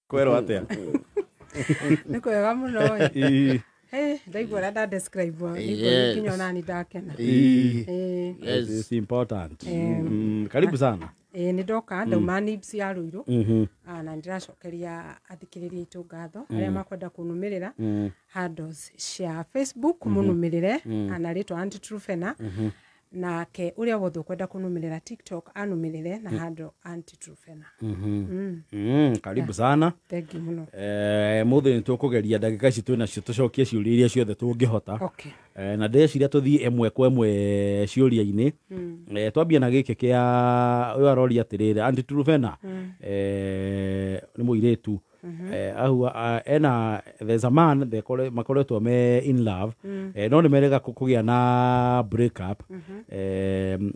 Kwerwo atia? Nĩ kwega mũno ĩ. Ĩĩ. Ndaigua ũrĩa nda describe Yes. nginya onani ndakena. Ĩĩ. Ĩĩ. Yes. It's important. Eh. Karibu sana. Ĩĩ, nĩ ndoka ndauma nibs ya Ruiru. Na ndĩracokeria athikĩrĩria aitũ ngatho arĩa makwenda kũnũmĩrĩra handles cia Facebook, mũnũmĩrĩre na rĩtwa Aunty Truphena, nake ũrĩa wothe ũkwenda kũnũmĩrĩra TikTok anũmĩrĩre na handle Aunty Truphena. Karibu sana. Thank you mũno. Mũthĩ nĩ tũkũgeria ndagĩka ici twĩ nacio tũcokie ciũria iria ciothe tũngĩhota. Okay. Na ndĩreciria tũthiĩ ĩmwe kwa ĩmwe ciũria-inĩ. Twambie na gĩkĩ kĩa ũyũ aroria atĩrĩrĩ, Aunty Truphena, nĩ mũirĩtu. Ahua ena, there's a man makoretwo me in love, no nĩ merega kũgĩa na break up,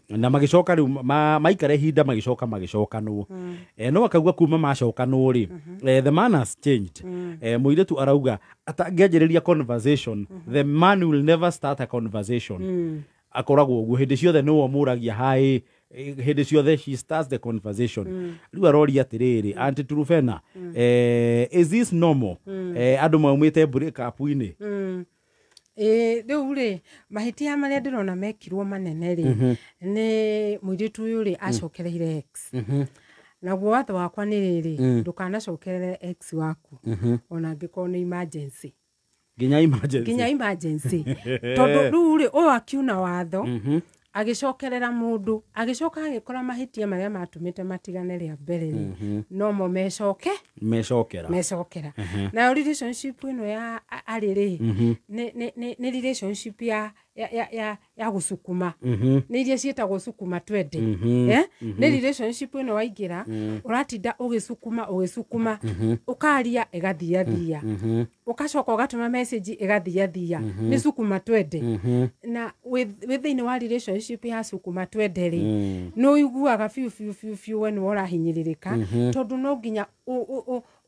na magĩcoka rĩu maikara ihinda magĩcoka magĩcokanwo, no akauga kuma macokanwo rĩ, the man has changed. Mũirĩtu arauga atangĩanjĩrĩria conversation, the man will never start a conversation. Akoragwo ũguo hĩndĩ ciothe nĩwe ũmũragia hi, hĩndĩ ciothe she starts the conversation. Rĩu aroria atĩrĩrĩ, Aunty Truphena, is this normal, andũ maumĩte break up-inĩ? Ĩĩ, rĩu rĩ, mahĩtia marĩa ndĩrona mekirwo manene rĩ, nĩ mũirĩtu ũyũ rĩ acokereire ex. Naguo watho wakwa nĩ rĩrĩ, ndũkanacokerere ex waku ona angĩkorwo nĩ emergency. Nginya emergency? Nginya emergency, tondũ rĩu rĩ, ũyũ akiuna watho agĩcokerera mũndũ, agĩcoka agĩkora mahĩtia marĩa matũmĩte matigane rĩa mbere rĩ, nomo mecoke mecokera. Mecokera. Nayo relationship ĩno ya arĩ rĩ, nĩ relationship ya gũcukuma, nĩ iria ciĩtagwo sukuma twende. Eh? Nĩ relationship ĩno waingĩra ũratinda ũgĩcukuma, ũgĩcukuma, ũkaria ĩgathiathia, ũgacoka ũgatũma message ĩgathiathia, nĩ sukuma twende. Na wĩ thĩinĩ wa relationship ya sukuma twende rĩ, nĩ ũiguaga biũ biũ biũ biũ we nĩwe ũrahinyĩrĩrĩka, tondũ no nginya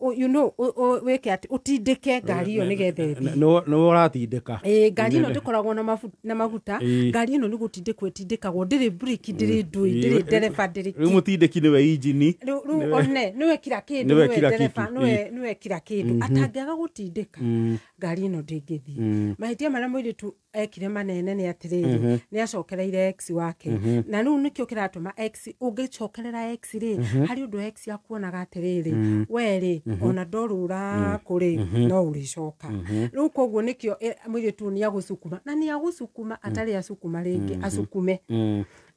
wĩke atĩ ũtindĩke ngari ĩyo nĩgetha ĩthiĩ. Nĩwe ũratindĩka. Ĩĩ, ngari ĩno ndĩkoragwo na maguta. Ngari ĩno nĩ gũtindĩkwo ĩtindĩkagwo, ndĩrĩ breki, ndĩrĩ ndũi, ndĩrĩ ndereba, ndĩrĩ Rĩu mũtindĩki nĩwe injini. Rĩu one nĩwe kila kĩndũ. Nĩwe nĩwe kila ndereba, kitu. Nĩwe kila kĩndũ. Atangĩaga gũtindĩka, ngari ĩno ndĩngĩthiĩ. Mahĩtia marĩa mũirĩtu ekire manene nĩ atĩrĩrĩ, nĩ acokereire ex wake, na rĩu nĩkĩo kĩratũma ex, ũngĩcokerera ex rĩ, harĩ ũndũ ex akuonaga atĩrĩrĩ, we rĩ, ona ndorũra kũrĩ no ũrĩcoka rĩu. Koguo nĩkĩo mũirĩtu nĩ agũcukuma na nĩ agũcukuma atarĩ acukuma rĩngĩ acukume,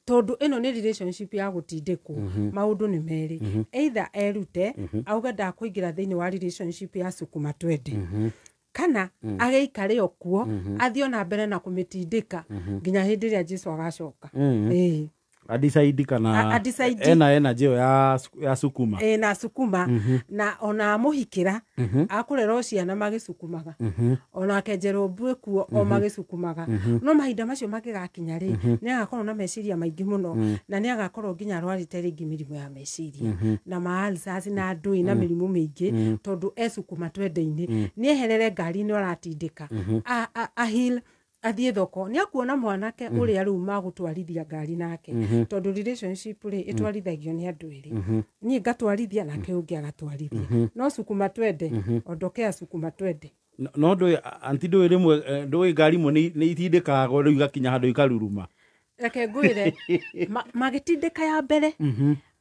tondũ ĩno nĩ relationship ya gũtindĩkwo. Maũndũ nĩ merĩ: either erute auge ndakũingĩra thĩinĩ wa relationship ya sukuma twende, kana agĩikare o kuo athiĩ ona mbere na kũmĩtindĩka nginya hĩndĩ ĩrĩa Jesu agacoka. Ĩĩ. Adecide kana A decide. Ena energy ĩyo ya sukuma. Ĩ, na sukuma, na ona amũhikĩra akũrera o ciana magĩcukumaga, onake njerwo mbuĩ kuo o magĩcukumaga. No mahinda macio mangĩgakinya rĩ, nĩ agakorwo na meciria maingĩ mũno, na nĩ agakorwo nginya arwarĩte rĩngĩ mĩrimũ ya meciria na ma ulcers na ndũĩ na mĩrimũ mĩingĩ, tondũ ecukuma twende-inĩ. Nĩ eherere ngari-inĩ aratindĩka, a heal, athiĩ thoko, nĩ akuona mwanake ũrĩa rĩu magũtwarithia ngari nake, tondũ relationship rĩ, ĩtwarithagio nĩ andũ erĩ, niĩ ngatwarithia nake ũngĩ agatwarithia. No sukuma twende, ondokea sukuma twende. No ndũĩ, aunty, ndũĩ rĩmwe, ndũĩ ngari imwe nĩ itindĩkagwo rĩu igakinya handũ ikaruruma. Reke ngwĩre, magĩtindĩka ya mbere,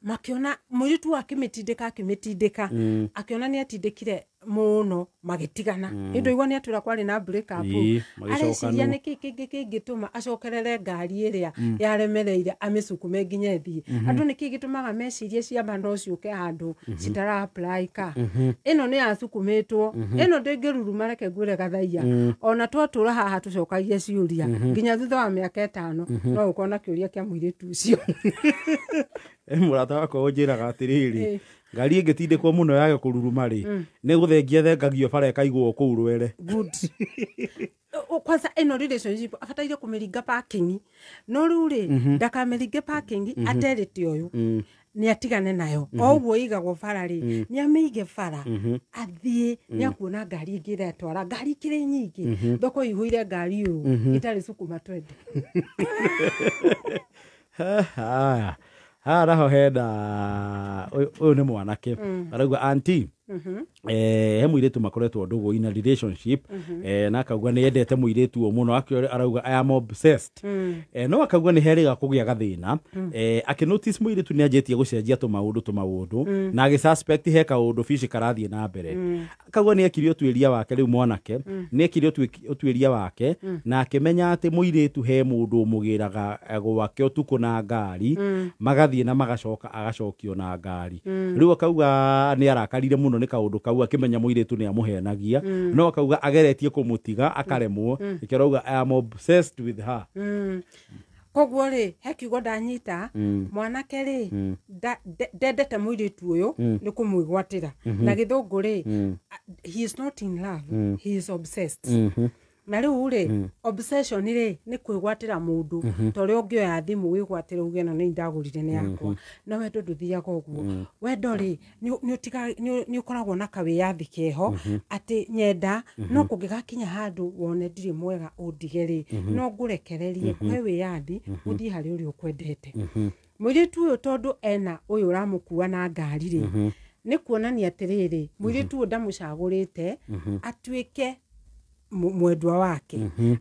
makĩona mũirĩtu akĩmĩtindĩka, akĩmĩtindĩka, akĩona nĩ atindĩkire mũno, magĩtigana. Nĩ ndũigua nĩ atwĩra kwarĩ na break up. Magĩcokanwo. Areciria nĩkĩ kĩngĩ kĩngĩtũma acokerere ngari ĩrĩa yaremereire amĩcukume nginya ĩthiĩ. Andũ nĩkĩ gĩtũmaga mecirie ciama no ciũke handũ citara apply ka ĩno nĩ yacukumĩtwo, ĩno ndĩngĩruruma. Reke ngwĩre gathaia, ona twatũra haha tũcokagia ciũria nginya thutha wa mĩaka 5 no ũkona kĩũria kĩa mũirĩtu ũcio. Mũrata wakwa ũnjĩraga atĩrĩrĩ, ngari ĩngĩtindĩkwo mũno yage kũruruma rĩ, nĩ gũthengia thengagio bara ĩkaigwo kũu rwere. Good. Kwanza ĩno relationship abataire kũmĩringa parking, no rĩu rĩ, ndakamĩringe parking aterĩte ũyũ nĩ atigane nayo. O ũguo ĩigagwo bara rĩ, nĩ amĩige bara, athiĩ, nĩ akuona ngari ĩngĩ ĩretwara. Ngari ikĩrĩ nyingĩ, thoko ĩihũire ngari ũũ itarĩ sukuma twende. Haya, haha naho hena ũyũ nĩ mwanake arauga, "Aunty, He mũirĩtu makoretwo ndũgũ in a relationship, na akauga nĩ endete mũirĩtu ũyũ mũno, akĩo arauga, "I am obsessed." No akauga nĩ herĩga kũgĩa gathĩna, akĩnotice mũirĩtu nĩ anjĩtie gũcenjia tũmaũndũ na agĩsuspect he kaũndũ fishi karathiĩ na mbere. Akauga nĩ ekire ũtuĩria wake, rĩu mwanake nĩ ekire ũtuĩria wake na akĩmenya atĩ mũirĩtu he mũndũ ũmũgĩraga gwake ũtukũ na ngari, magathiĩ na magacoka, agacokio na ngari. Rĩu akauga nĩ arakarire mũno nĩ kaũndũ kau, akĩmenya mũirĩtu nĩ amũhenagia, no akauga ageretie kũmũtiga akaremwo. Nĩkĩo arauga, "I am obsessed with her." Koguo rĩ, he kiugo ndanyita, mwanake rĩ, ndendete mũirĩtu ũyũ nĩ kũmwĩgwatĩra. Na gĩthũngũ rĩ, he is not in love, he is obsessed. Na rĩu rĩ, obsession rĩ, nĩ kwĩgwatĩra mũndũ ta ũrĩa ũngĩoya thimũ wĩgwatĩre uge ĩno nĩ ndagũrire, nĩ yakwa. Na wendo ndũthiaga ũguo. Wendo rĩ, nĩ ũkoragwo na kawĩyathi keho atĩ nyenda, no kũngĩgakinya handũ wone ndirĩ mwega ũndige rĩ, no ngũrekererie kũhe wĩyathi ũthiĩ harĩ ũrĩa ũkwendete. Mũirĩtu ũyũ, tondũ ena ũyũ ũramũkua na ngari rĩ, nĩ kuonania atĩrĩrĩ, mũirĩtu ũyũ ndamũcagũrĩte atuĩke mwendwa wake,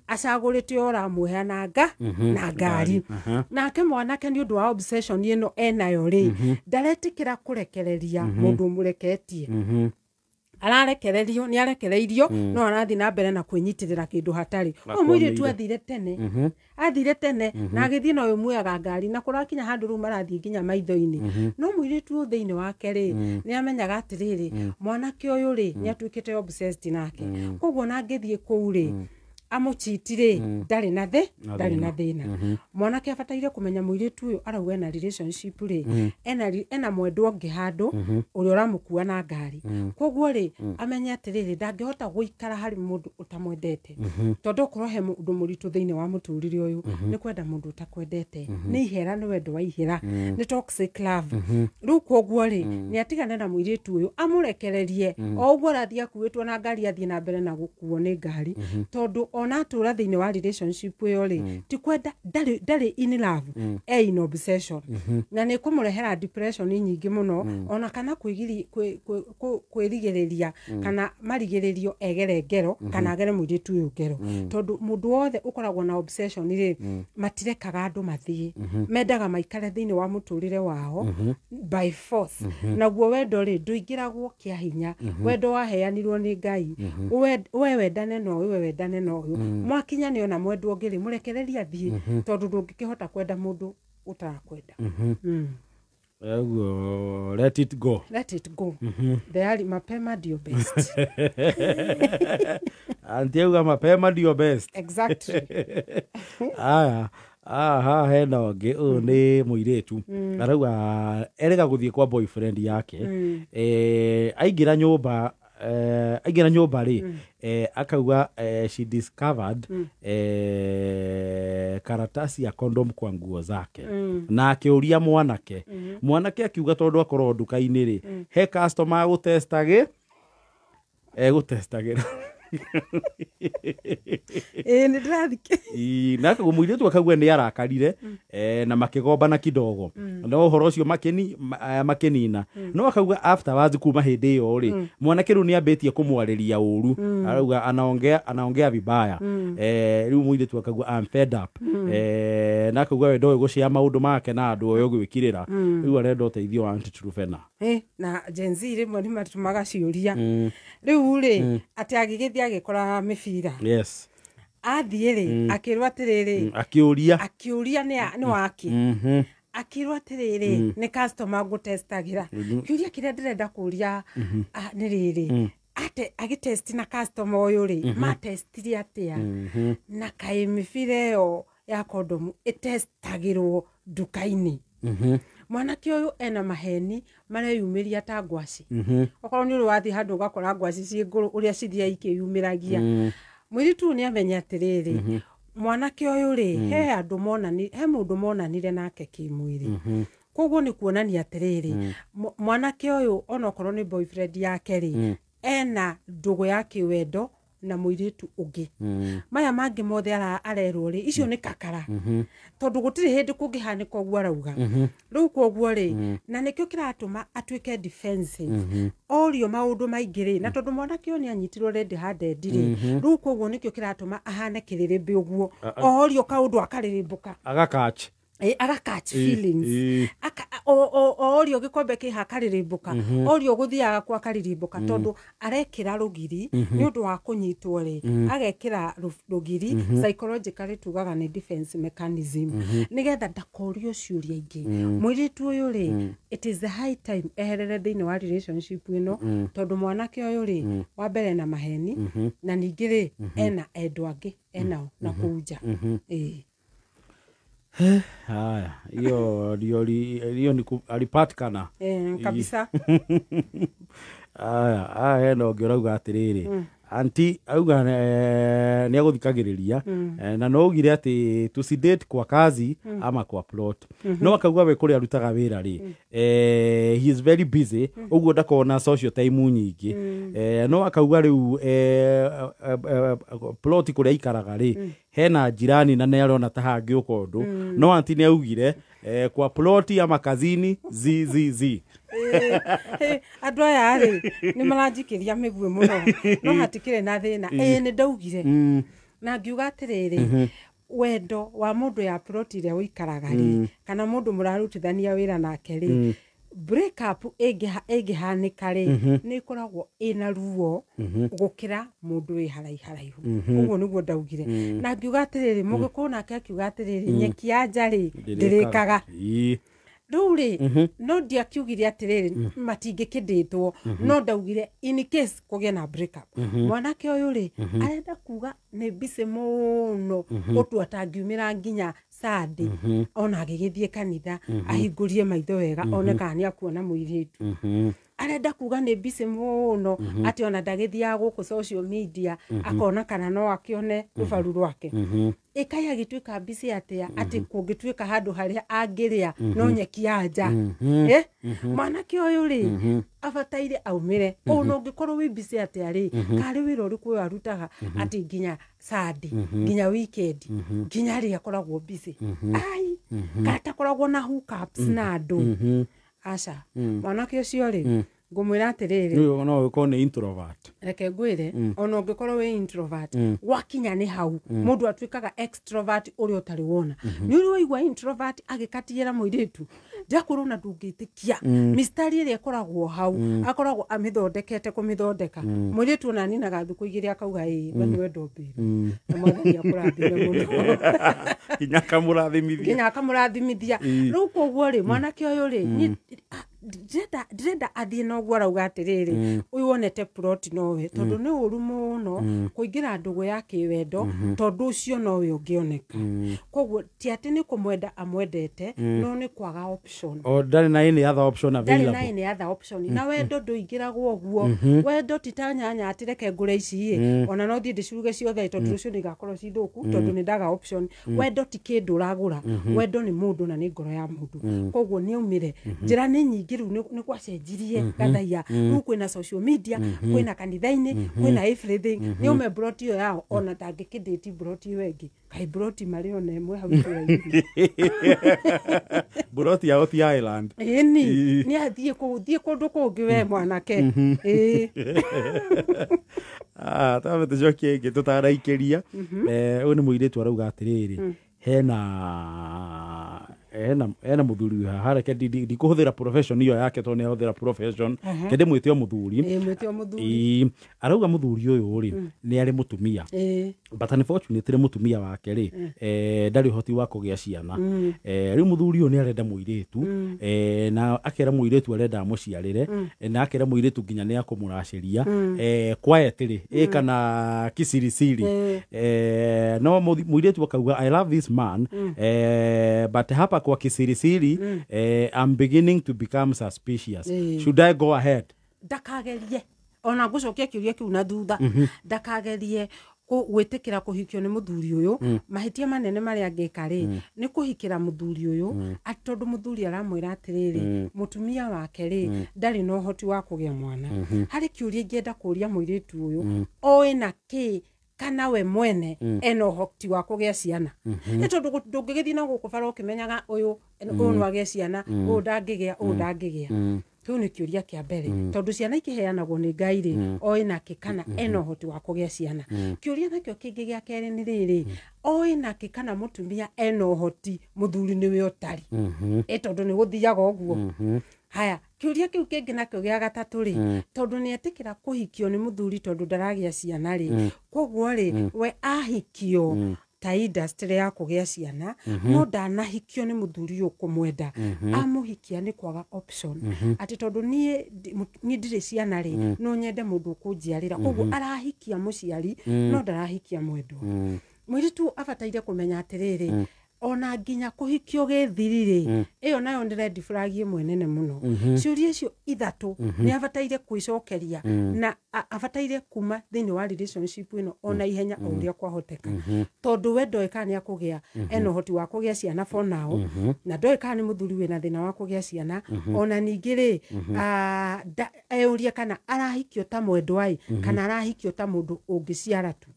acagũrĩte ũrĩa ũramũhe na ngari. Nake mwanake, nĩ ũndũ wa obsession ĩno enayo rĩ, ndaretĩkĩra kũrekereria mũndũ ũmũreketie. Ararekererio, nĩ arekereirio, no arathiĩ na mbere na kwĩnyitĩrĩra kĩndũ hatarĩ. Ũyũ mũirĩtu athire tene, athire tene na agĩthiĩ na ũyũ muoyaga ngari, na kũrakinya handũ rĩu marathiĩ nginya maitho-inĩ. No mũirĩtu ũyũ thĩinĩ wake rĩ, nĩ amenyaga atĩrĩrĩ, mwanake ũyũ rĩ, nĩ atuĩkĩte obsessed nake, koguo ona angĩthiĩ kũu rĩ, amũchiti rĩ, ndarĩ na thĩna. Mwanake abataire kũmenya mũirĩtu ũyũ arauga ena relationship rĩ, ena mwendwa ũngĩ handũ ũrĩa ũramũkua na ngari. Koguo rĩ, amenye atĩrĩrĩ, ndangĩhota gũikara harĩ mũndũ ũtamwendete, tondũ okorwo he ũndũ mũritũ thĩinĩ wa mũtũrĩre ũyũ, nĩ kwenda mũndũ ũtakwendete. Nĩ ihera, nĩ wendo wa ihera, nĩ toxic love. Rĩu koguo rĩ, nĩ atigane na mũirĩtu ũyũ, amũrekererie o ũguo arathiĩ akuĩtwo na ngari, athiĩ na mbere na gũkuo nĩ ngari, tondũ ona atũra thĩinĩ wa relationship ĩyo rĩ, ti kwenda, ndarĩ in love, e in obsession, na nĩ kũmũrehera depression nyingĩ mũno, ona kana kwĩrigĩrĩria kana marigĩrĩrio egere ngero kana agere mũirĩtu ũyũ ngero, tondũ mũndũ wothe ũkoragwo na obsession rĩ, matirekaga andũ mathiĩ, mendaga maikare thĩinĩ wa mũtũrĩre wao by force. Naguo wendo rĩ, ndũingĩragwo kĩa hinya. Wendo waheanirwo nĩ Ngai. We wendane na ũyũ, we wendane na ũyũ, mwakinya nĩ ona mwendwa ũngĩ rĩ, mũrekererie athiĩ, tondũ ndũngĩkĩhota kwenda mũndũ ũtarakwenda. Ũguo let it go. Let it go. Tayari mapema ndio best. Auntie auga mapema ndio best. Exactly. Aya, aha hena ũngĩ, ũyũ nĩ mũirĩtu arauga erĩga gũthiĩ kwa boyfriend yake. Aingĩra nyũmba rĩ, akauga she discovered karatasi ya condom kwa nguo zake, na akĩũria mwanake. Mwanake akiuga tondũ akorwo nduka-inĩ rĩ, he customer agũtestagĩ egũtestagĩra. Ĩĩ, nĩ ndĩrathikĩ. Ii, na mũirĩtu akauga nĩ arakarire, na makĩgombana kidogo, no ũhoro ũcio makĩnina. No akauga afterwards, kuma hĩndĩ ĩyo rĩ, mwanake rĩu nĩ ambĩtie kũmwarĩria ũru, arauga anaongea vibaya. Rĩu mũirĩtu akauga, "I'm fed up." Na akauga we ndoĩ gũcĩa maũndũ make na andũ oĩ gwĩkirĩra. Rĩu arenda ũteithio wa Aunty Truphena. Na Gen Z rĩmwe nĩ matũmaga ciũria. Rĩu rĩ, atĩ agĩgĩthiĩ agĩkora mĩbira, athiĩ rĩ, akĩrwo atĩrĩrĩ, Akĩũria. Akĩũria nĩ waki. Akĩrwo atĩrĩrĩ, nĩ customer ngũtestagĩra. Kĩũria kĩrĩa ndĩrenda kũria, nĩ rĩrĩ, ate agĩtest na customer ũyũ rĩ, matestire atĩa? Na kaĩ mĩbira ĩyo ya kondomu ĩtestagĩrwo nduka-inĩ? Mwanake ũyũ ena maheni mareyumĩria ta ngwaci. Okorwo nĩ ũrĩ wathiĩ handũ ũgakora ngwaci ciĩ ngũrũ, ũrĩa cithiaga ikĩyumĩragia. Mũirĩtu ũyũ nĩ amenya atĩrĩrĩ, mwanake ũyũ rĩ, he andũ monani, he mũndũ monanire nake kĩmwĩrĩ. Koguo nĩ kuonania atĩrĩrĩ, mwanake ũyũ onokorwo nĩ boyfriend yake rĩ, ena ndũgũ ya kĩwendo na mũirĩtu ũngĩ. Maya mangĩ mothe arerwo rĩ, icio nĩ kakara, tondũ gũtirĩ hĩndĩ kũngĩhanĩka ũguo arauga. Rĩu koguo rĩ, na nĩkĩo kĩratũma atuĩke defensive orio maũndũ maingĩ rĩ, na tondũ mwanake ũyũ nĩ anyitirwo red handed rĩ, rĩu koguo nĩkĩo kĩratũma ahane kĩrĩrĩmbĩ ũguo, orio kaũndũ akarĩrĩmbũka. Agakach. Aga catch feelings. Orio gĩkombe kĩha akarĩrĩmbũka, orio gũthiaga kwa akarĩrĩmbũka, tondũ arekĩra rũgiri nĩ ũndũ wa kũnyitwo rĩ, agekĩra rũgiri. Psychologically tugaga nĩ defense mechanism, nĩgetha ndakorio ciũria ingĩ. Mũirĩtu ũyũ rĩ, it is the high time eherere thĩinĩ wa relationship ĩno, tondũ mwanake ũyũ rĩ, wa mbere na maheni, na ningĩ rĩ, ena endwa angĩ enao na kũu nja. Ĩĩ. Haya, hiyo ndio hiyo ni alipatikana. Kabisa. Aya, aya, hena ũngĩ ũrauga atĩrĩrĩ, anti auga nĩ agũthikagĩrĩria, na no augire atĩ tusidate kwa kazi ama kwa plot, no akauga we kũrĩa arutaga wĩra rĩ, he is very busy, ũguo ndakona social time nyingĩ. No akauga rĩu plot kũrĩa aikaraga rĩ, hena jirani na nĩ arona ta hangĩũka ũndũ. No anti nĩ augire kwa ploti ama kazini zzz. Andũ aya rĩ, nĩ maranjikĩria mĩguĩ mũno, no hatikĩrĩ na thĩna. Ĩĩ, nĩ ndaugire na ngiuga atĩrĩrĩ, wendo wa mũndũ ya plot ĩrĩa ũikaraga rĩ, kana mũndũ mũrarutithania wĩra nake rĩ, break up ĩngĩhanĩka rĩ, nĩ ĩkoragwo ĩna ruo gũkĩra mũndũ wĩ haraiharaihu. Ũguo nĩguo ndaugire, na ngiuga atĩrĩrĩ, mũgĩkũyũ nake akiuga atĩrĩrĩ, nyeki ya nja rĩ, ndĩrĩkaga. Rĩu rĩ, no ndiakiugire atĩrĩrĩ matingĩkĩndĩtwo, no ndaugire in case kũgĩe na break up, mwanake ũyũ rĩ, arenda kuga nĩ busy mũno ũndũ atangiumĩra nginya Sunday ona agĩgĩthiĩ kanitha ahingũrie maitho wega one kana nĩ akuona mũirĩtu. Arenda kuga nĩ busy mũno atĩ ona ndagĩthiaga gũkũ social media akona kana no akĩone rũbaru rwake. Ĩkai agĩtuĩka busy atĩa atĩ kũngĩtuĩka handũ harĩa angĩrĩa no nyeki ya nja? Mwanake ũyũ rĩ, abataire aumĩre. Ona ũngĩkorwo wĩ busy atĩa rĩ, karĩ wĩra ũrĩkũ ũyũ arutaga atĩ nginya Sunday, nginya weekend, nginya rĩ akoragwo busy, ai katakoragwo na hookups na andũ? Aca, mwanake ũcio rĩ, ngũmwĩra atĩrĩrĩ, No ũkorwo nĩ introvert. Reke ngwĩre, ona ũngĩkorwo wĩ introvert, gwakinya nĩ hau mũndũ atuĩkaga extrovert ũrĩa ũtarĩ wona. Nĩ ũrĩ waigua introvert agĩkatiĩra mũirĩtu ndakorwo na ndũngĩtĩkia mistari ĩrĩa ĩkoragwo hau, akoragwo amĩthondekete kũmĩthondeka. Mũirĩtu ona aninaga thikũ 2 akauga ĩĩ, we nĩwe ndombĩire, na Mwathani akũrathime mũno. Nginya akamũrathimithia. Nginya akamũrathimithia. Rĩu koguo rĩ, mwanake ũyũ rĩ, ndĩrenda athiĩ na ũguo arauga atĩrĩrĩ, ũyũ wonete plot nowe, tondũ nĩ ũru mũno kũingĩra ndũgũ ya kĩwendo, tondũ ũcio nowe ũngĩoneka. Koguo ti atĩ nĩ kũmwenda amwendete, no nĩ kwaga option. O ndarĩ na any other option Ndarĩ available. na any other option. Na wendo ndũingĩragwo ũguo. Wendo ti ta nyanya atĩ reke ngũre ici ĩ, ona no thiĩ ndĩciruge ciothe, tondũ rũciũ nĩ igakorwo ci thũku, tondũ nĩ ndaga option. Wendo ti kĩndũ ũragũra, wendo nĩ mũndũ na nĩ ngoro ya mũndũ. Koguo nĩ aumĩre. Njĩra nĩ nyingĩ rĩu, nĩ gwacenjirie gathaia. Rĩu kwĩna social media, kwĩna kanitha-inĩ, kwĩna everything. Nĩ aume broti ĩyo yao, ona ndangĩkĩndĩti broti ĩyo ĩngĩ. Kaĩ broti marĩ ona ĩmwe hau itũra-inĩ? Broti yao ti island. Ĩni, nĩ athiĩ kũu, thiĩ kũndũ kũngĩ we mwanake. Ĩĩ. Ah, tambe tũcokie ĩngĩ tũtaraikĩria. Ũyũ nĩ mũirĩtu arauga atĩrĩrĩ, hena mũthuri wĩ haha. Reke ndikũhũthĩra profession ĩyo yake, tondũ nĩ ahũthĩra profession, ke ndĩmwĩte o mũthuri. Ĩĩ, mwĩte o mũthuri. Ĩĩ, arauga mũthuri ũyũ rĩ, nĩ arĩ mũtumia, but unfortunately mũtumia wake rĩ, ndarĩ ũhoti wa kũgĩa ciana. Rĩu mũthuri ũyũ nĩ arenda mũirĩtu, na akera mũirĩtu arenda amũciarĩre, na akera mũirĩtu nginya nĩ akũmũracĩria quietly kana kisirisiri. No mũirĩtu akauga, "I love this man, but hapa kwa kisirisiri I'm beginning to become suspicious. Should I go ahead?" Ndakagerie, ona ngũcokia kĩũria kĩu na thutha, ndakagerie. Gwĩtĩkĩra kũhikio nĩ mũthuri ũyũ, mahĩtia manene marĩa angĩka rĩ, nĩ kũhikĩra mũthuri ũyũ atĩ tondũ mũthuri aramwĩra atĩrĩrĩ, mũtumia wake rĩ, ndarĩ na ũhoti wa kũgĩa mwana. Harĩ kĩũria ingĩenda kũria mũirĩtu ũyũ, oĩ na kĩ kana we mwene ena ũhoti wa kũgĩa ciana? Nĩ tondũ ndũngĩgĩthiĩ na gũkũ bara ũkĩmenyaga ũyũ no agĩe ciana, ũyũ ndangĩgĩa, ũyũ ndangĩgĩa. Kĩu nĩ kĩũria kĩa mbere, tondũ ciana ikĩheanagwo nĩ Ngai rĩ, oĩ nakĩ kana ena ũhoti wa kũgĩa ciana? Kĩũria nakĩo kĩngĩ gĩa kerĩ nĩ rĩrĩ, oĩ nakĩ kana mũtumia ena ũhoti mũthuri nĩwe ũtarĩ? Ĩ tondũ nĩ gũthiaga ũguo. Haya, kĩũria kĩu kĩngĩ nakĩo gĩa gatatũ rĩ, tondũ nĩ etĩkĩra kũhikio nĩ mũthuri tondũ ndaragĩa ciana rĩ, koguo rĩ, we ahikio ta industry ya kũgĩa ciana, no ndanahikio nĩ mũthuri ũyũ kũmwenda, amũhikia nĩ kwaga option, atĩ tondũ niĩ ndirĩ ciana rĩ, no nyende mũndũ ũkũnjiarĩra, koguo arahikia mũciari no ndarahikia mwendwa. Mũirĩtu abataire kũmenya atĩrĩrĩ, ona nginya kũhikio gĩthiri rĩ, ĩyo nayo nĩ red flag ĩmwe nene mũno. Ciũria icio ithatũ nĩ abataire kwĩcokeria, na abataire kuma thĩinĩ wa relationship ĩno ona ihenya o ũrĩa kwahoteka, tondũ we ndoĩ kana nĩ akũgĩa, ena ũhoti wa kũgĩa ciana for now, na ndoĩ kana nĩ mũthuri wĩna thĩna wa kũgĩa ciana. Ona ningĩ rĩ, eyũrie kana arahikio ta mwendwa ĩ, kana arahikio ta mũndũ ũngĩciara tu.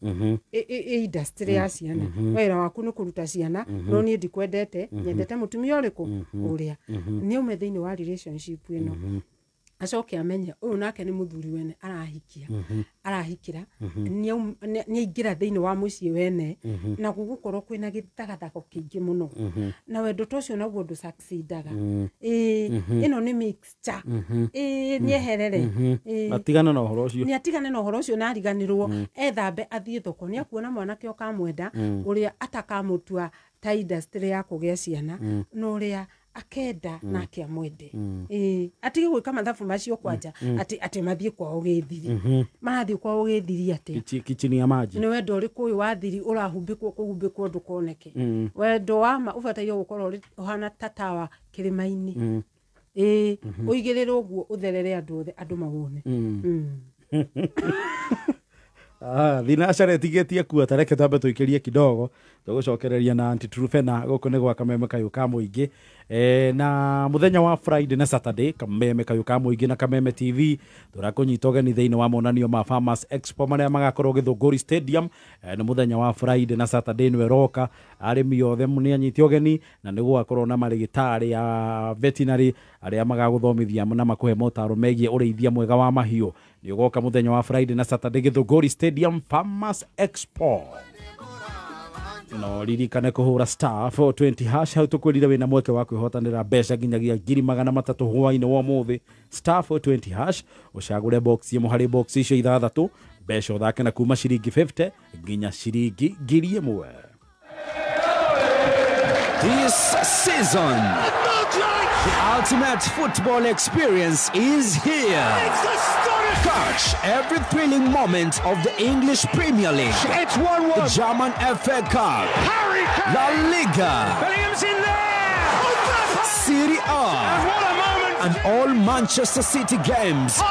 Industry ya ciana, wĩra waku nĩ kũruta ciana, no niĩ ndikwendete, nyendete mũtumia ũrĩkũ ũrĩa nĩ aume thĩinĩ wa relationship ĩno, acoke amenye ũyũ nake nĩ mũthuri wene arahikia, arahikĩra, nĩ aingĩra thĩinĩ wa mũciĩ wene, na gũgũkorwo kwĩna gĩthagathago kĩingĩ mũno, na wendo ta ũcio naguo ndũsucceedaga. Ĩno nĩ mixture. Nĩeherere. Atigane na ũhoro ũcio. Nĩ atigane na ũhoro ũcio na ariganĩrwo, ethambe athiĩ thoko, nĩ akuona mwanake ũkamwenda, ũrĩa atakamũtua ta industry ya kũgĩa ciana, na ũrĩa akenda nake amwende. Atige gwĩka mathabu macio kwanja, atĩ mathiĩ kwao gĩthiri. Marathiĩ kwao gĩthiri atĩa? Kichini ya maji. Nĩ wendo ũrĩkũ ũyũ wa thiri ũrahumbĩkwo kũhumbĩkwo ndũkoneke? Wendo wa ma ũbataire gũkorwo ũhana ta tawa kĩrĩma-inĩ. Ũigĩrĩre ũguo ũtherere andũ othe, andũ mawone. Thinacara ĩtigĩtie kua, ta reke twambe tũikĩrie kidogo, tũgũcokereria na Aunty Truphena gũkũ nĩ gwa Kameme Kayũ ka Mũingĩ. Na mũthenya wa Friday na Saturday, Kameme Kayũ ka Mũingĩ na Kameme TV tũrakũnyita ũgeni thĩinĩ wa monanio ma Farmers Expo marĩa magakorwo Gĩthũngũri Stadium. Nĩ mũthenya wa Friday na Saturday nĩ ĩroka, arĩmi othe nĩ anyite ũgeni, na nĩ gũgakorwo na marĩgĩtarĩ a veterinary arĩa magagũthomithia na makũhe motaro megiĩ ũrĩithia mwega wa mahiũ. Nĩ ũgoka mũthenya wa Friday na Saturday Gĩthũngũri Stadium, Farmers Expo. No ririkane kũhũra star 420 hash, hau tũkwĩrire wĩna mweke wa kwĩhotanĩra mbeca nginyagia 300,000 hwaĩ-inĩ wa ũmũthĩ. Star 420 hash, ũcagũre box ĩmwe harĩ box icio ithathatũ, mbeca ũthake na kuma ciringi 50 nginya ciringi 1,000. This season, the ultimate football experience is here. Catch every thrilling moment of the English Premier League. It's 1-1. The German FA Cup. Harry Kane. La Liga. Bellingham's in there. Serie A. And what a moment. And all Manchester City games.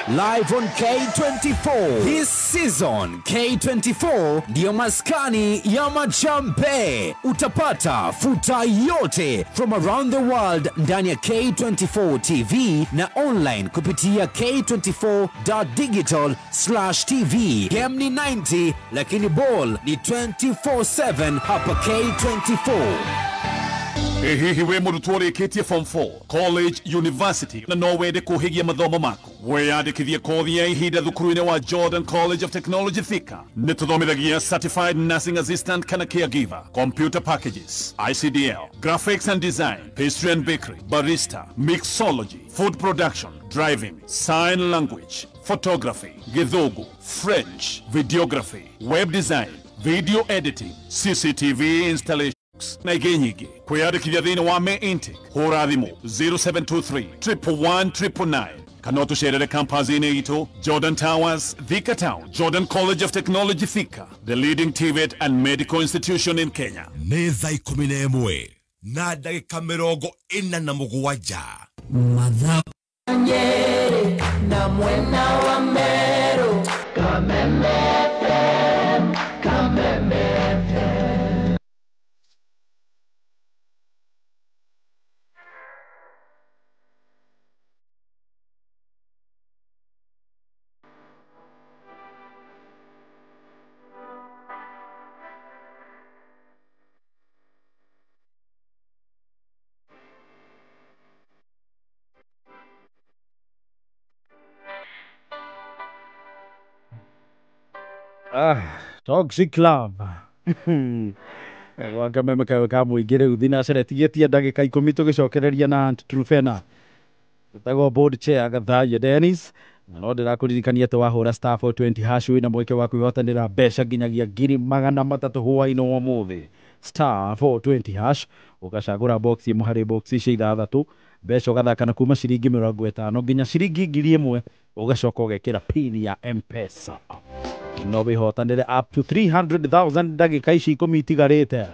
Live on K24. This season, K24 ndiyo maskani ya majambe. Utapata futa yote from around the world ndani ya K24 TV na online kupitia k24.digital/tv. Game ni 90 lakini ball ni 24/7 hapa K24. Hihi we mũrutwo ũrĩkĩtie form 4 college, university na no wende kũhĩgia mathomo maku, weyandĩkithie kothi ya ihinda thukuru-inĩ wa Jordan College of Technology Thika. Nĩ tũthomithagia certified nursing assistant kana caregiver, computer packages, ICDL, graphics and design, pastry and bakery, barista, mixology, food production, driving, sign language, photography, Gĩthũngũ, French, videography, web design, video editing, CCTV installation na ingĩ nyingĩ. Kwĩyandĩkithia thĩinĩ wa May intake, hũra thimũ 0723 111 999 kana ũtũcerere campus-inĩ itũ Jordan Towers, Thika Town, Jordan College of Technology Thika, the leading TVET and medical institution in Kenya. Nĩ thaa 11 na ndagĩka 47. Mathaa Nyeri na mwena wa Meru. Kameme FM. Toxic love. Gwa kameme kawe ka mũingĩ rĩu thinacara tigĩtie ndagĩka 10 tũgĩcokereria na Aunt Truphena. Tagwo board chair Gathaia Dennis. Na no ndĩrakũririkania atĩ wahũra *420# wĩna mweke wa kwĩhotanĩra mbeca nginyagia 300,000 hwaĩ-inĩ wa ũmũthĩ. *420# ũgacagũra box ĩmwe harĩ box icio ithathatũ, mbeca ũgathaka na kuma ciringi 50 nginya ciringi 1,000, ũgacoka ũgekĩra pin ya M-Pesa, no wĩhotanĩre up to 300,000 ndagĩka ici 10 itigarĩte.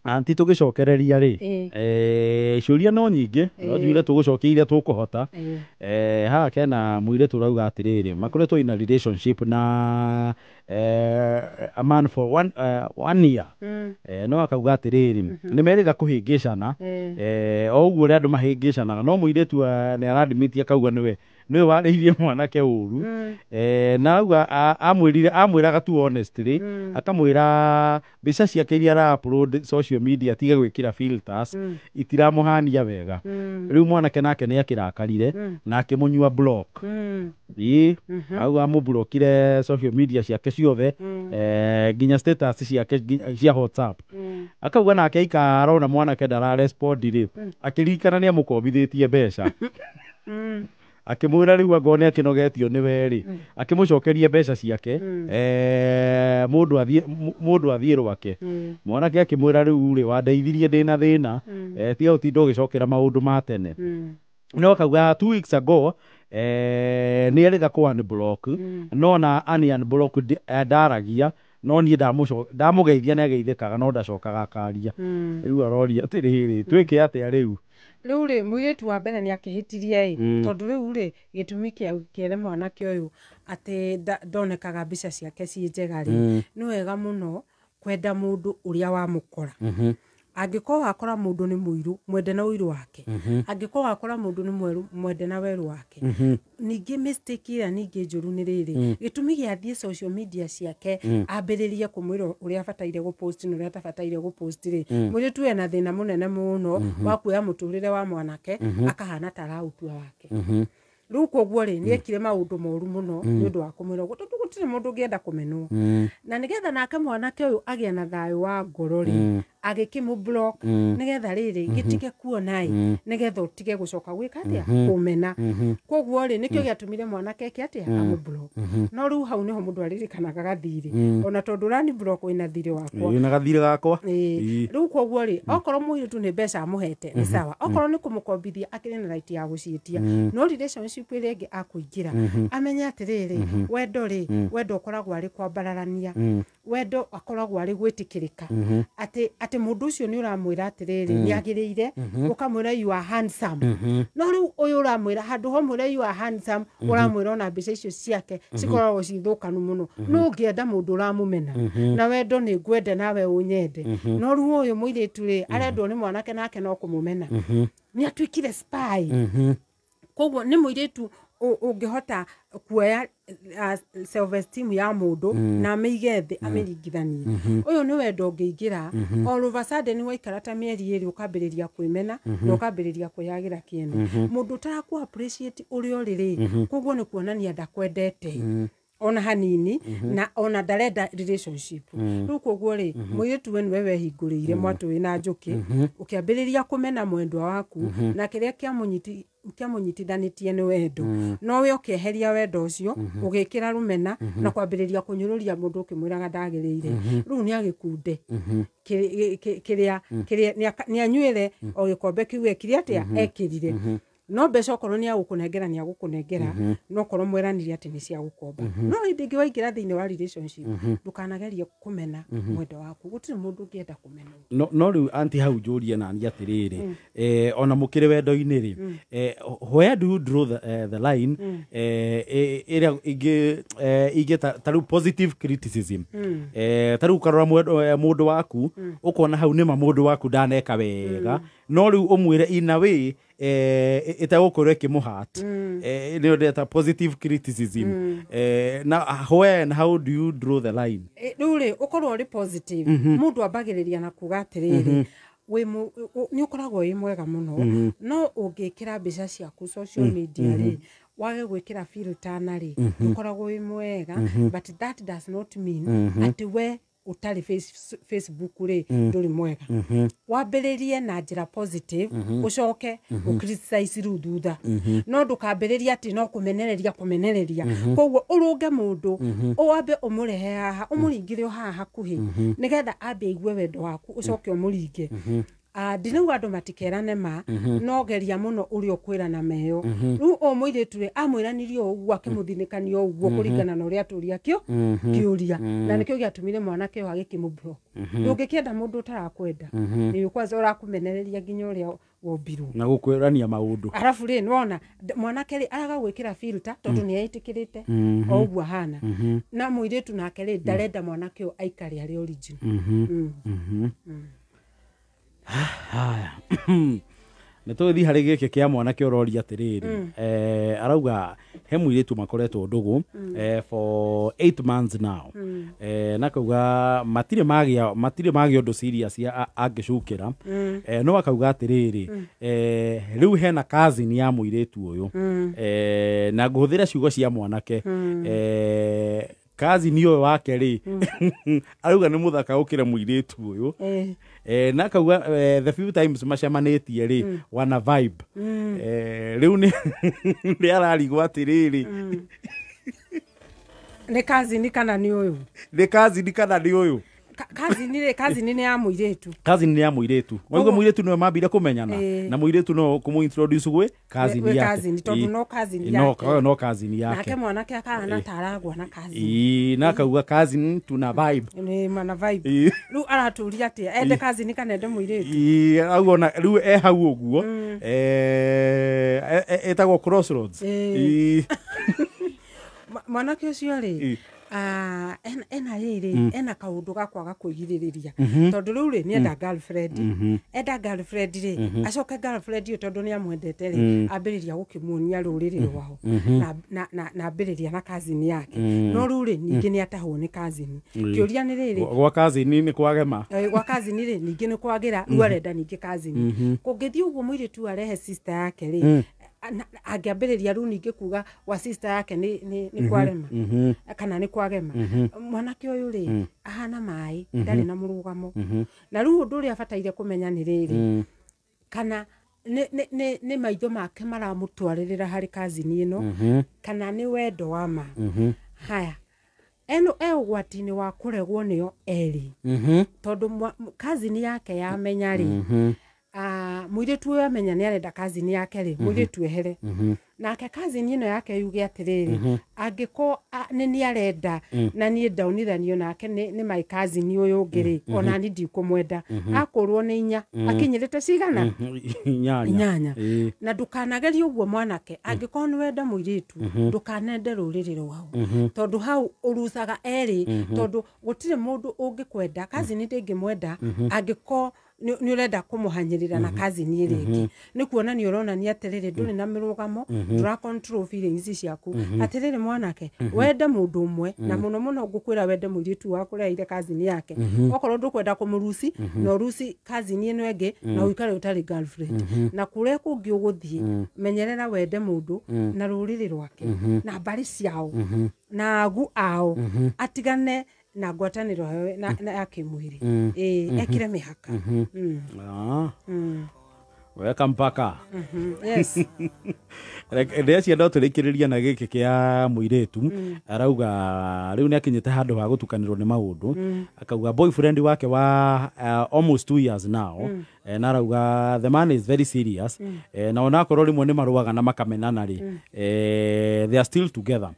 Aunty, tũgĩcokereria rĩ, ciũria no nyingĩ, no njuire tũgũcokia iria tũkũhota. Haha kena mũirĩtu ũrauga atĩrĩrĩ, makoretwo in a relationship na a man for one year, no akauga atĩrĩrĩ, nĩ merĩga kũhĩngĩcana, o ũguo ũrĩa andũ mahĩngĩcanaga, no mũirĩtu nĩ aradimiti, akauga nĩwe warĩirie mwanake ũru, na auga amwĩrire, amwĩraga tu honestly, akamwĩra mbica ciake iria ara upload social media atige gwĩkĩra filters, itiramũhania wega. Rĩu mwanake nake nĩ akĩrakarire na akĩmũnyua block. Ĩĩ, auga amũburokire social media ciake ciothe, nginya status ciake cia WhatsApp. Akauga nake aikara arona mwanake ndara respond rĩ, akĩririkana nĩ amũkombithĩtie mbeca, akĩmwĩra rĩu angorwo nĩ akĩnogetio nĩwe rĩ, akĩmũcokerie mbeca ciake, mũndũ athiĩ rwake. Mwanake akĩmwĩra rĩu rĩ, wandeithirie ndĩna thĩna, tiga ũtinda ũgĩcokera maũndũ ma tene. No akauga 2 weeks ago nĩ erĩga kũ unblock, no na ani unblock ndaragia, no niĩ ndamũgeithia nĩ ageithĩkaga, no ndacokaga akaria. Rĩu aroria atĩrĩrĩ, twĩke atĩa rĩu? Rĩu rĩ, mũirĩtu wa mbere nĩ akĩhĩtirie ĩ, tondũ rĩu rĩ, gĩtũmi kĩa kĩere mwanake ũyũ atĩ ndonekaga mbica ciake ciĩ njega rĩ, nĩ wega mũno kwenda mũndũ ũrĩa wamũkora. Angĩkorwo wakora mũndũ nĩ mũirũ, mwende na ũirũ wake. Angĩkorwo wakora mũndũ nĩ mwerũ, mwende na werũ wake. Ningĩ mistake ĩrĩa ningĩ njũru nĩ rĩrĩ, gĩtũmi gĩa thiĩ social media ciake ambĩrĩrie kũmwĩra ũrĩa abataire gũpost na ũrĩa atabataire gũpost rĩ, mũirĩtu ena thĩna mũnene mũno wa kuoya mũtũrĩre wa mwanake akahana ta araũtua wake. Rĩu koguo rĩ, nĩ ekire maũndũ moru mũno nĩ ũndũ wa kũmwĩra ũguo, tondũ gũtirĩ mũndũ ũngĩenda kũmenwo. Na nĩgetha nake mwanake ũyũ agĩe na thayũ wa ngoro rĩ, agĩkĩmũ block, nĩgetha rĩrĩ gĩtige kuona ĩ, nĩgetha ũtige gũcoka gwĩka atĩa, kũmena. Koguo rĩ, nĩkĩo gĩatũmire mwanake eke atĩa, amũ block. No rĩu hau nĩho mũndũ aririkanaga gathirĩ, ona tondũ ũrani block wĩna thirĩ wakwa. Ĩ, na gathirĩ gakwa. Rĩu koguo rĩ, okorwo mũirĩtu nĩ mbeca amũhete nĩ sawa, okorwo nĩ kũmũkombithia akĩrĩ na right ya gũciĩtia, no relationship ĩrĩa ĩngĩ akũingĩra amenye atĩrĩrĩ, wendo rĩ, wendo ũkoragwo arĩ kwambararania, wendo akoragwo arĩ gwĩtĩkĩrĩka, atĩ mũndũ ũcio nĩ ũramwĩra atĩrĩrĩ nĩ agĩrĩire, ũkamwĩra you are handsome. No rĩu ũyũ ũramwĩra, handũ ho mwĩre you are handsome, ũramwĩra ona mbica icio ciake cikoragwo ci thũkanu mũno. No ũngĩenda mũndũ ũramũmena na wendo nĩ ngwende nawe ũnyende. No rĩu ũyũ mũirĩtu rĩ, arendwo nĩ mwanake nake no kũmũmena, nĩ atuĩkire spy. Koguo nĩ mũirĩtu ũngĩhota kuoya self esteem ya mũndũ na amĩige thĩ, amĩringithanie. Ũyũ nĩ wendo ũngĩingĩra all of a sudden, waikara ta mĩeri 2 ũkambĩrĩria kwĩmena na ũkambĩrĩria kwĩyagĩra kĩene. Mũndũ ũtarakũ appreciate ũrĩa ũrĩ rĩ, koguo nĩ kuonania ndakwendete ona hanini, na ona ndarenda relationship. Rĩu koguo rĩ, mũirĩtu we nĩwe wehingũrĩire mwatũ wĩna njũkĩ, ũkĩambĩrĩria kũmena mwendwa waku, na kĩrĩa kĩamũnyitithanĩtie nĩ wendo, no we ũkĩeheria wendo ũcio, ũgĩkĩra rũmena na kwambĩrĩria kũnyũrũria mũndũ ũkĩmwĩraga ndagĩrĩire. Rĩu nĩ agĩkunde kĩrĩa kĩrĩa nĩ anyuĩre o gĩkombe kĩu ekire atĩa, ekĩrire. No mbeca okorwo nĩ agũkũnengera, nĩ agũkũnengera, no korwo mweranire atĩ nĩ cia gũkomba. No hĩndĩ ĩngĩ waingĩra thĩinĩ wa relationship, ndũkanagerie kũmena mwendwa waku. Gũtirĩ mũndũ ũngĩenda kũmenwo. No rĩu aunty, hau njũrie nani atĩrĩrĩ, ona mũkĩrĩ wendo-inĩ rĩ, where do you draw the line ĩrĩa ingĩ ta rĩu positive criticism, ta rĩu ũkarora mũndũ waku, ũkona hau nĩma mũndũ waku ndaneka wega, no rĩu ũmwĩre in a way ĩtegũkorwo ĩkĩmũhat, nĩyo ndĩreta positive criticism, na when how do you draw the line? Rĩu rĩ, ũkorwo ũrĩ positive, mũndũ ambagĩrĩria na kuga atĩrĩrĩ, nĩ ũkoragwo wĩ mwega mũno, no ũngĩkĩra mbica ciaku social media rĩ, Wage gwĩkĩra filter na rĩ, ndũkoragwo wĩ mwega, but that does not mean atĩ we ũtarĩ Facebook rĩ, ndũrĩ mwega. Wambĩrĩrie na njĩra positive, ũcoke ũcriticize rĩu thutha, no ndũkambĩrĩrie atĩ no kũmenereria kũmenereria. Koguo ũrũnge mũndũ, wambe ũmũrehe haha, ũmũringĩre o haha hakuhĩ, nĩgetha ambe aigue wendo waku, ũcoke ũmũringe. Ndinauga andũ matikerane ma, no geria mũno ũrĩa ũkwĩrana meyo. Rĩu o mũirĩtu rĩ, amwĩranirie o ũguo, akĩmũthinĩkania o ũguo kũringana na ũrĩa atũria kĩo kĩũria, na nĩkĩo gĩatũmire mwanake ũyũ agĩkĩmũblock. Ndũngĩkĩenda mũndũ ũtarakwenda, nĩ kwanza ũrakũmenereria nginya ũrĩa wombirwo na gũkwĩrania maũndũ. Arabu rĩ, nĩwona mwanake rĩ, araga gwĩkĩra filter tondũ nĩ etĩkĩrĩte o ũguo ahana, na mũirĩtu nake rĩ, ndarenda mwanake ũyũ aikare arĩ original. Haya, nĩ tũgĩthiĩ harĩ gĩkĩ kĩa mwanake ũroria atĩrĩrĩ, arauga he mũirĩtu makoretwo ndũgũ for 8 months now, na kauga matirĩ magĩa ũndũ serious angĩcukĩra, no akauga atĩrĩrĩ, rĩu hena cousin ya mũirĩtu ũyũ, na ngũhũthĩra ciugo cia mwanake, cousin ũyũ wake rĩ, arauga nĩ mũthaka gũkĩra mũirĩtu ũyũ. Na akauga the few times macemanĩtie rĩ, wana vibe. Rĩu nĩ ararigwo atĩrĩrĩ, Nĩ cousin kana nĩ ũyũ? Nĩ cousin kana nĩ ũyũ? Cousin rĩ, cousin nĩ ya mũirĩtu. Cousin nĩ ya mũirĩtu. Waigua, mũirĩtu nĩwe mambire kũmenyana, na mũirĩtu no kũmũ-introduce gwĩ cousin gwĩ yake. Cousin, tondũ no cousin no yake. No cousin yake. Nake mwanake akahana ta aragwa na cousin. Ĩĩ, na akauga cousin tuna vibe. Nĩ mana vibe. Rĩu aratũria atĩa, ende cousin kana ende mũirĩtu? Ĩĩ, auga ona rĩu e hau ũguo, ĩtagwo crossroads. Mwanake ũcio rĩ, ena rĩrĩ, ena kaũndũ ga kwaga kwĩgirĩrĩria, tondũ rĩu rĩ, nĩ enda girlfriend, enda girlfriend rĩ, acoke girlfriend ĩyo, tondũ nĩ amwendete rĩ, ambĩrĩria gũkĩmuonia rũrĩrĩ rwao na ambĩrĩria na cousin yake, no rĩu rĩ, ningĩ nĩ atahwo nĩ cousin. Kĩũria nĩ rĩrĩ, Gwa cousin nĩ kwagema. Gwa cousin rĩ, ningĩ nĩ kwagĩra. Rĩu arenda ningĩ cousin. Kũngĩthiĩ ũguo, mũirĩtu arehe sister yake rĩ, angĩambĩrĩria rĩu ningĩ kuga gwa sister yake nĩ kwarema kana nĩ kwagema. Mwanake ũyũ rĩ, ahana maĩ, ndarĩ na mũrũgamo. Na rĩu ũndũ ũrĩa abataire kũmenya nĩ rĩrĩ, kana nĩ maitho make maramũtwarĩrĩra harĩ cousin ĩno, kana nĩ wendo wa ma. Haya, eno e ũgwati-inĩ wa kũregwo nĩo erĩ, tondũ cousin yake yamenya rĩ, mũirĩtu ũyũ amenya nĩ arenda cousin yake rĩ, mũirĩtu ehere. Nake cousin ĩno yake yuge atĩrĩrĩ, angĩkorwo nĩ nĩ arenda na niĩ ndaunithanio nake nĩ my cousin ũyũ ũngĩ rĩ, ona niĩ ndikũmwenda. Akorwo nĩ inya akinyĩrĩte cigana? Inyanya. Inyanya. Na ndũkanagerie ũguo, mwanake. Angĩkorwo nĩ wenda mũirĩtu, ndũkanende rũrĩrĩ rwao, tondũ hau ũrucaga erĩ, tondũ gũtirĩ mũndũ ũngĩkwenda. Cousin ndĩngĩmwenda angĩkorwo nĩ ũrenda kũmũhanyĩrĩra na cousin ĩrĩa ĩngĩ. Nĩ kuonania ũronania atĩrĩrĩ, ndũrĩ na mĩrũgamo, ndũra control feelings ciaku. Atĩrĩrĩ, mwanake, wende mũndũ ũmwe, na mũno mũno ngũkwĩra wende mũirĩtu waku ũreheire cousin yake. Okorwo ndũkwenda kũmũruci, na ũruci cousin ĩno ĩngĩ, na ũikare ũtarĩ girlfriend. Na kũrĩa kũngĩ ũgũthiĩ, menyerera wende mũndũ na rũrĩrĩ rwake na mbarĩ ciao na agu ao, atigane na ngwatanĩro yao na ya kĩmwĩrĩ. Ĩĩ, ekĩre mĩhaka. Weka mpaka. Yes. Ndĩreciria no tũrĩkĩrĩria na gĩkĩ kĩa mũirĩtu. Arauga rĩu nĩ akinyĩte handũ ha gũtukanĩrwo nĩ maũndũ. Akauga boyfriend wake wa almost 2 years now, na arauga the man is very serious, na onakorwo rĩmwe nĩ marũaga na makamenana rĩ, they are still together.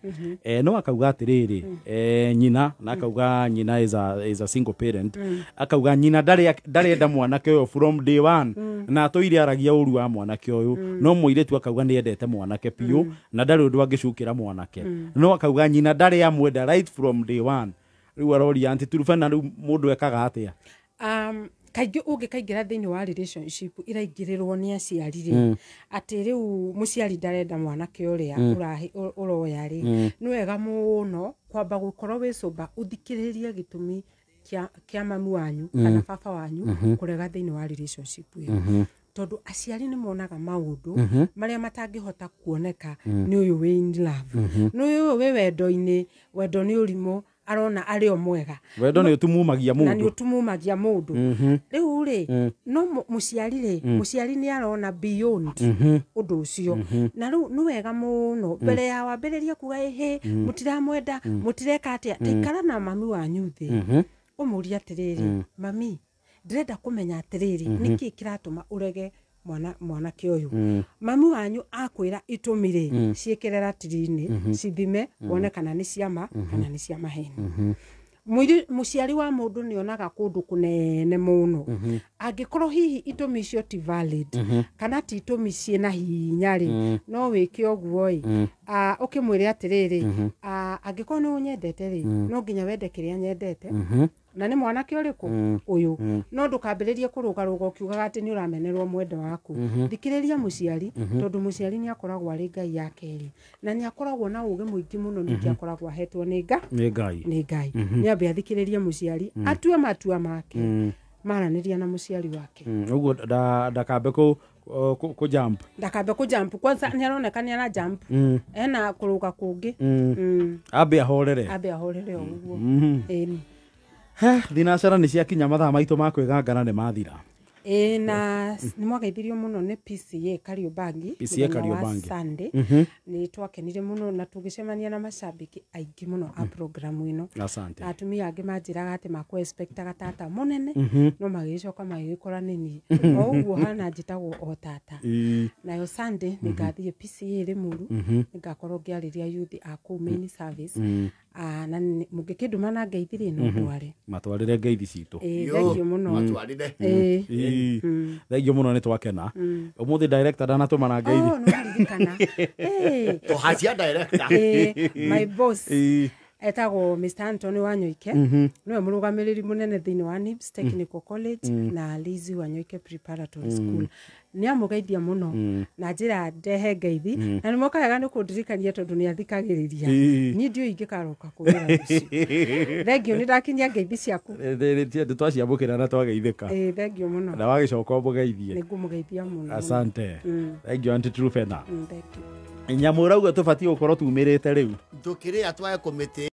No akauga atĩrĩrĩ, nyina, na akauga nyina is a single parent. Akauga nyina ndarenda mwanake ũyũ from day one, na atũire aragia ũru wa mwanake ũyũ, no mũirĩtu akauga nĩ endete mwanake biũ na ndarĩ ũndũ angĩcukĩra mwanake, no akauga nyina ndarĩ amwenda right from day one. Rĩu aroria, Aunty Turubena, rĩu mũndũ ekaga atĩa? Kaingĩ ũngĩkaingĩra thĩinĩ wa relationship iraingĩrĩrwo nĩ aciari rĩ, atĩ rĩu mũciari ndarenda mwanake ũrĩa ũroya rĩ, nĩ wega mũno kwamba gũkorwo wĩ sober, ũthikĩrĩrie gĩtũmi kĩa mami wanyu kana baba wanyu kũrega thĩinĩ wa relationship ĩyo. Tondũ aciari nĩ monaga maũndũ marĩa matangĩhota kuoneka nĩ ũyũ wĩ in love, nĩ ũyũ wĩ wendo-inĩ. Wendo nĩ ũrimũ, arona arĩ o mwega. Wendo nĩ ũtumumagia na nĩ mũndũ. Ũtumumagia mũndũ. Rĩu rĩ, no mũciari rĩ, mũciari nĩ arona beyond ũndũ ũcio. Na rĩu nĩ wega mũno mbere ya wambĩrĩria kuga ĩhĩ mũtiramwenda, mũtireka atĩa, taikara na mami wanyu thĩ, ũmũrie atĩrĩrĩ, "Mami, ndĩrenda kũmenya atĩrĩrĩ, nĩkĩ kĩratũma ũrege mwana mwanake ũyũ?" Mami wanyu akwĩra itũmi rĩ, ciĩkĩre ratiri-inĩ, cithime wone kana nĩ ciama kana nĩ cia maheni. Mũciari wa mũndũ nĩ onaga kũndũ kũnene mũno. Angĩkorwo hihi itũmi icio ti valid kana ti itũmi ciĩna hinya rĩ, no wĩke ũguo ĩ, ũkĩmwĩre atĩrĩrĩ, "Angĩkorwo nĩ ũnyendete rĩ, no nginya wende kĩrĩa nyendete, na nĩ mwanake ũrĩkũ ũyũ." No ndũkambĩrĩrie kũrũgarũga ũkiugaga atĩ nĩ ũramenerwo mwendo waku. Thikĩrĩria mũciari, tondũ mũciari nĩ akoragwo arĩ Ngai ya kerĩ, na nĩ akoragwo na ũgĩ mũingĩ mũno, ningĩ akoragwo ahetwo nĩ nga Nĩ Ngai. Nĩ Ngai. Nĩ ambe athikĩrĩrie mũciari, atue matua make maranĩria na mũciari wake. Ũguo ndakambe kũ jump. Ndakambe kũ jump. Kwanza nĩ aroneka nĩ ara jump, ena kũrũga kũngĩ. Ambe ahorere. Ambe ahorere o ũguo. Ĩni. He, thinacara nĩ ciakinya, mathaa maitũ ma kwĩgangana nĩ mathira. Ĩ, na nĩ mwageithirio mũno nĩ PCA Kariobangi PCA mũthenya wa Kariobangi. Sunday. Nĩ twakenire mũno na tũgĩcemania na macambĩki aingĩ mũno a programu ĩno. Asante. Na atumia angĩ manjĩraga atĩ makũ-expectaga tata mũnene, no magĩgĩcoka magĩgĩkora nĩ niĩ o ũguo hana njĩtagwo o tata. Nayo Sunday nĩ ngathiĩ PCA Limuru, nĩ ngakorwo ngĩarĩria youth a kũu main service. Na mũngĩkĩndũma na ngeithi rĩ, no ndware. Matwarĩre ngeithi citũ. Ĩ, thank you mũno. Matwarire. Ĩ. Thank you mũno, nĩ twakena ũmũthĩ. Director ndanatũmana ngeithi. Oh, nĩ waririkana. Ĩ. Tũhacia director. Ĩ, my boss etagwo Mr. Anthony Wanyoike, nĩwe mũrũgamĩrĩri mũnene thĩinĩ wa NIBS Technical College na Lizzy Wanyoike Preparatory School. Nĩ amũgeithia mũno na njĩra ndehe ngeithi, na nĩ moka wega nĩ kũndirikania tondũ nĩ athikagĩrĩria. Niĩ ndiũĩ ingĩkaroka kũgĩra rũciũ. Thank you, nĩ ndakinyia ngeithi ciaku. Nĩ twaciamũkĩra na twageithĩka. Ĩ, thank you mũno. Na wagĩcoka ũmũgeithie. Nĩ ngũmũgeithia mũno. Asante, thank you, Auntie Trufena. Thank you. Nyamũ ũrauga tũbatiĩ gũkorwo tumĩrĩte rĩu. Tũkĩrĩa twae kũmĩtĩ.